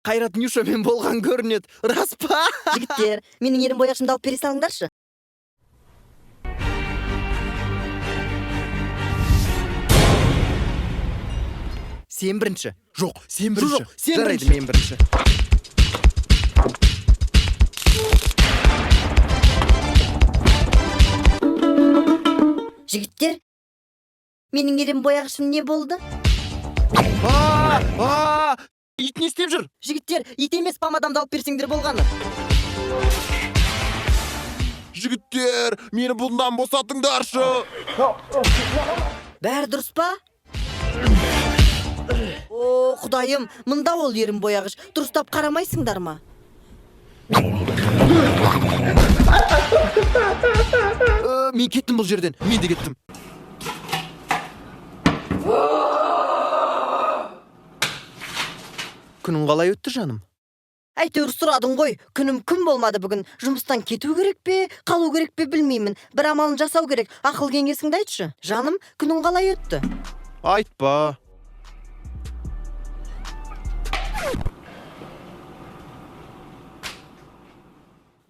Қайрат Нюшамен болған көрінеді, рас па? Жігіттер, менің ерін бояғышымды алып бере салыңдаршы. Сен бірінші. Жоқ, сен бірінші. Жоқ, сен Жарайды, бірінші. Мен бірінші. Жігіттер, менің ерін бояғышым не болды? А, а, ит не істеп жүр? Жігіттер, ит емес, помадамды алып берсеңдер болғаны. Жігіттер, мені бұндан босатыңдаршы. Бәрі дұрыс па? О, құдайым, мында ол ерін бояғыш. Дұрыстап қарамайсыңдар ма? Мен кеттім бұл жерден. Мен де кеттім. Күнің қалай өтті, жаным? Әйтеуір сұрадың ғой. Күнім күн болмады бүгін. Жұмыстан кету керек пе, қалу керек пе білмеймін. Бір амалын жасау керек. Ақыл кеңесіңді айтшы. Жаным, күнің қалай өтті? Айтпа.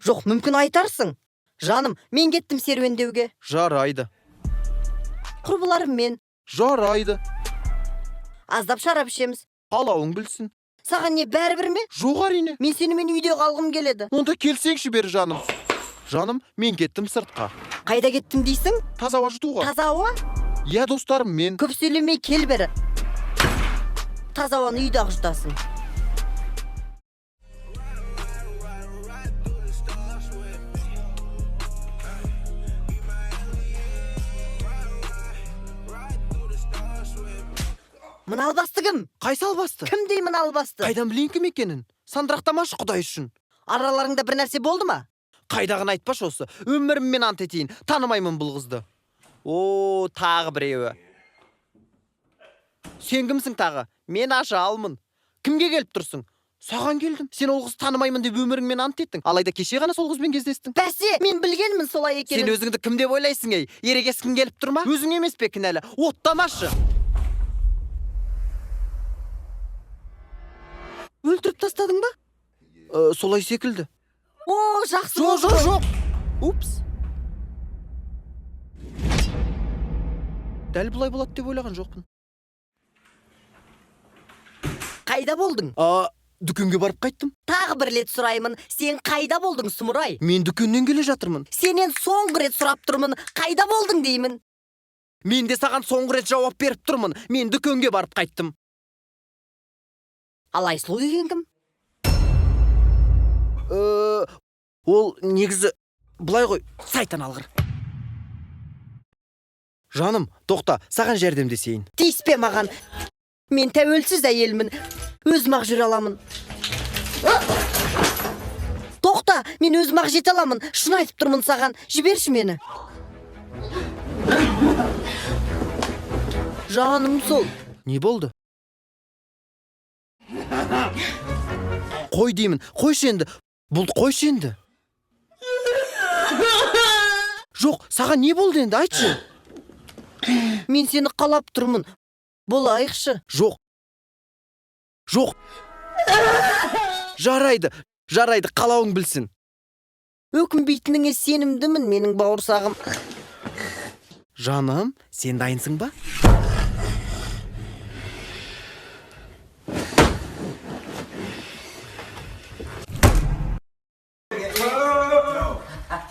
Жоқ, мүмкін айтарсың. Жаным, мен кеттім серуендеуге. Жарайды. Құрбыларыммен. Жарайды. Аздап шарап ішеміз. Қалауың білсін. Саған не, бәрібір ме? Жоқ, әрине. Мен сенімен үйде қалғым келеді. Онда келсеңші бері, жаным. Жаным, мен кеттім сыртқа. Қайда кеттім дейсің? Таза ауа жұтуға. Таза ауа? Иә, достарыммен. Көп сөйлемей кел бері. Таза ауаны үйде ақ жұтасың. Мына албасты кім? Қайсы албасты? Кім деймін албасты? Қайдан білейін кім екенін? Сандырақтамашы құдай үшін. Араларыңда бір нәрсе болды ма? Қайдағыны айтпашы осы. Өміріммен ант етейін. Танымаймын бұл қызды. О, тағы біреуі. Сен кімсің тағы? Мен ажалмын. Кімге келіп тұрсың? Саған келдім. Сен ол қызды танымаймын деп өміріңмен ант еттің. Алайда кеше ғана сол қызбен кездестің. Бәсе, мен білгенмін солай Сен екенін. өзіңді кім деп ойлайсың, ей? Ерегескің келіп тұр ма? Өзің емес пе кінәлі? Оттамашы. Өлтіріп тастадың ба? Солай секілді. О, жақсы Жоқ, болды жоқ, ғой. жоқ. Упс. Дәл бұлай болады деп ойлаған жоқпын. Қайда болдың? А, дүкенге барып қайттым. Тағы бір рет сұраймын. Сен қайда болдың, сұмырай? Мен дүкеннен келе жатырмын. Сенен соңғы рет сұрап тұрмын. Қайда болдың деймін. Мен де саған соңғы рет жауап беріп тұрмын. Мен дүкенге барып қайттым. Ал Айсұлу деген кім? Ол негізі былай ғой, сайтан алғыр. Жаным, тоқта, саған жәрдемдесейін. Тиіспе маған. Мен тәуелсіз әйелмін. Өзім ақ жүре аламын. Тоқта, мен өзім ақ жете аламын. Шын айтып тұрмын саған. Жіберші мені. Жаным сол. Не болды? Қой деймін, қойшы енді. Бұл қойшы енді. Жоқ, саған не болды енді, айтшы. Мен сені қалап тұрмын. Болайықшы. Жоқ. Жоқ. Жарайды, жарайды, қалауың білсін. Өкінбейтініңе сенімдімін, менің бауырсағым. Жаным, сен дайынсың ба?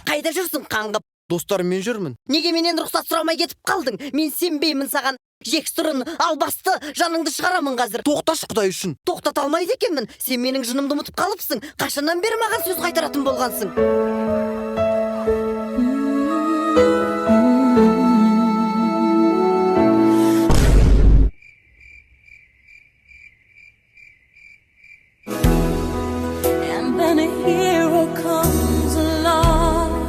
Қайда жүрсің қаңғып? Достарыммен жүрмін. Неге менен рұқсат сұрамай кетіп қалдың? Мен сенбеймін саған. Жексұрын, албасты, жаныңды шығарамын қазір. Тоқташы құдай үшін. Тоқтата алмайды екенмін. Сен менің жынымды ұмытып қалыпсың. Қашаннан бері маған сөз қайтаратын болғансың? And then a hero comes along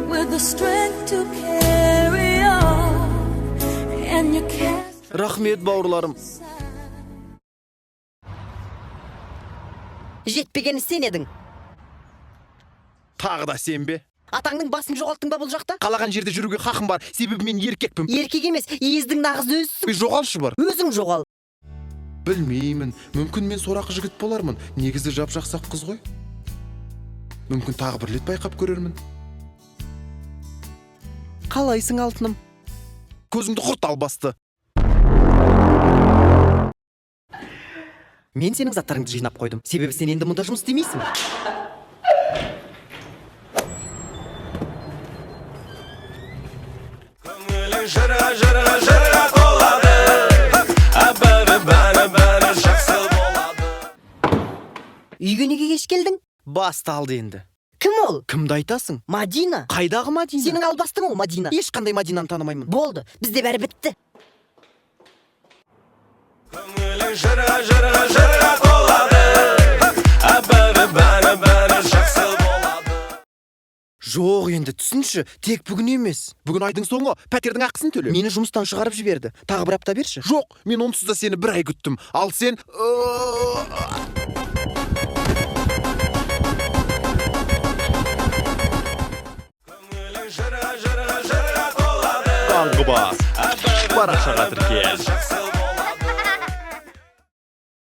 with the strength to carry on. And you cast Рахмет, бауырларым. Жетпегені сен едің. Тағы да сен бе? Атаңның басын жоғалттың ба бұл жақта? Қалаған жерде жүруге хақым бар. Себебі мен еркекпін. Еркек емес, ездің нағыз өзісің. Ей, жоғалшы бар. Өзің жоғал. Білмеймін, мүмкін, мен сорақы жігіт болармын. Негізі жап жақсы қыз ғой. Мүмкін, тағы бір рет байқап көрермін. Қалайсың, алтыным? Көзіңді құрт, албасты. Мен сенің заттарыңды жинап қойдым, себебі сен енді мұнда жұмыс істемейсің. Жырға, жырға, жырға толады, бәрі, бәрі, бәрі жақсы болады. Үйге неге кеш келдің? Басталды енді. Кім ол? Кімді айтасың? Мадина. Қайдағы Мадина? Сенің албастың ол Мадина. Ешқандай Мадинаны танымаймын. Болды, бізде бәрі бітті. Көңілің жырға, жырға, жырға толады, бәрі, бәрі, бәрі жақсы болады. Жоқ, енді түсінші, тек бүгін емес. Бүгін айдың соңы, пәтердің ақысын төле. Мені жұмыстан шығарып жіберді. Тағы бір апта берші. Жоқ, мен онсыз да сені бір ай күттім. Ал сен Көңілің жырға, жырға, жырға толады. Қаңғыбас парақшаға тіркел. Жақсы.